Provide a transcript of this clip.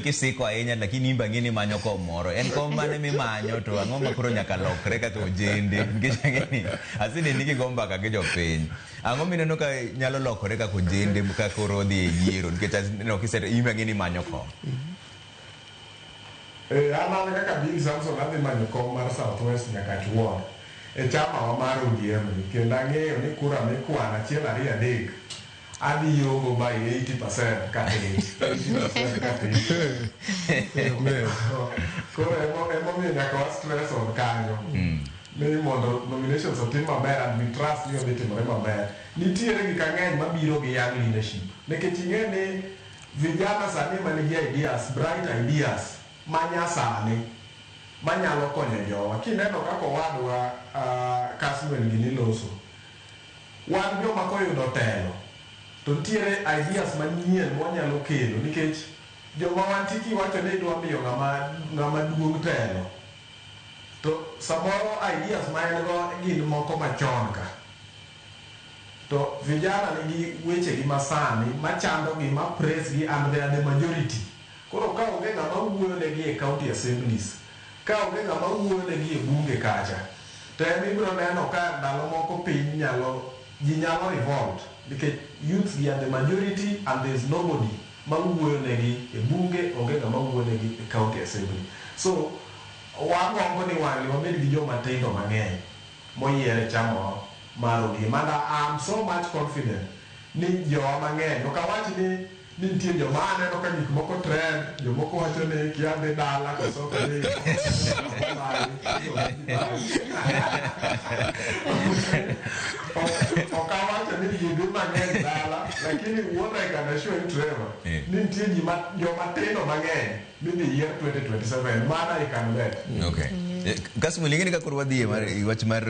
Kisiko ahinya lakini imbe ang'e ni imanyo kom moro. En kom mane mimanyo to ang'o ma koro nyaka lokre kaka ojende? Nikech ang'e ni aseneni kigo mbaka gi jopiny. Ang'o mineno ka nyalo lokore kaka ojende ka koro odhi e yiero nikech aneno kise imbe ang'e ni imanyo kom. Eh, an an kaka Bill Samson adhi manyo kom mar South West Nyakach Ward e chama wa mar ODM ni kendo ang'eyo ni kura mikwano achiel ariyo adek adhi yombo by 80% katin 80% katin. Koro emomiyo nyaka wa stress on kanyo ni mondo nominations otim maber and we trust ni odhi timore maber. Nitiere gik ang'eny mabiro gi young leadership nikech ing'e ni vijana sani ema nigi ideas, bright ideas manyasani manyalo konyo jowa. Kineno kaka owadwa Kasmuel gini loso, wan joma koyudo telo to nitiere ideas manyien mwanyalo kelo nikech joma wantie kiwacho ni idwa miyo ng'ama ng'ama duong' telo to samoro ideas ma en go gin moko machon ka to vijana nigi weche gi masani machando gi ma press gi and they are the majority. Koro ka onge ng'ama wuoyo negi e county assemblies, ka onge ng'ama wuoyo negi e bunge kacha, to ema ibiro neno ka ndalo moko piny nyalo ji nyalo revolt nikech youths gi are the majority and there is nobody ma wuoyo negi e bunge, onge ng'ama wuoyo negi e county assembly. So wagombo ni wang'ni wabed gi joma tindo mang'eny moyier e chama mar ODM and I am so much confident ni jowa mang'eny ok awach ni ni nitie joma aneno ka gik moko trend, jomoko wacho ni kia dhi dala koso ok dhi. Ok awacho ni ji dhi mang'eny dala, lakini what I can assure you Trevor, ni nitie ji ma joma tindo mang'eny midhi yier 2027, mano I can bet. Okay. Kasmuel, ing'e ni ka koro wadhi e wach mar.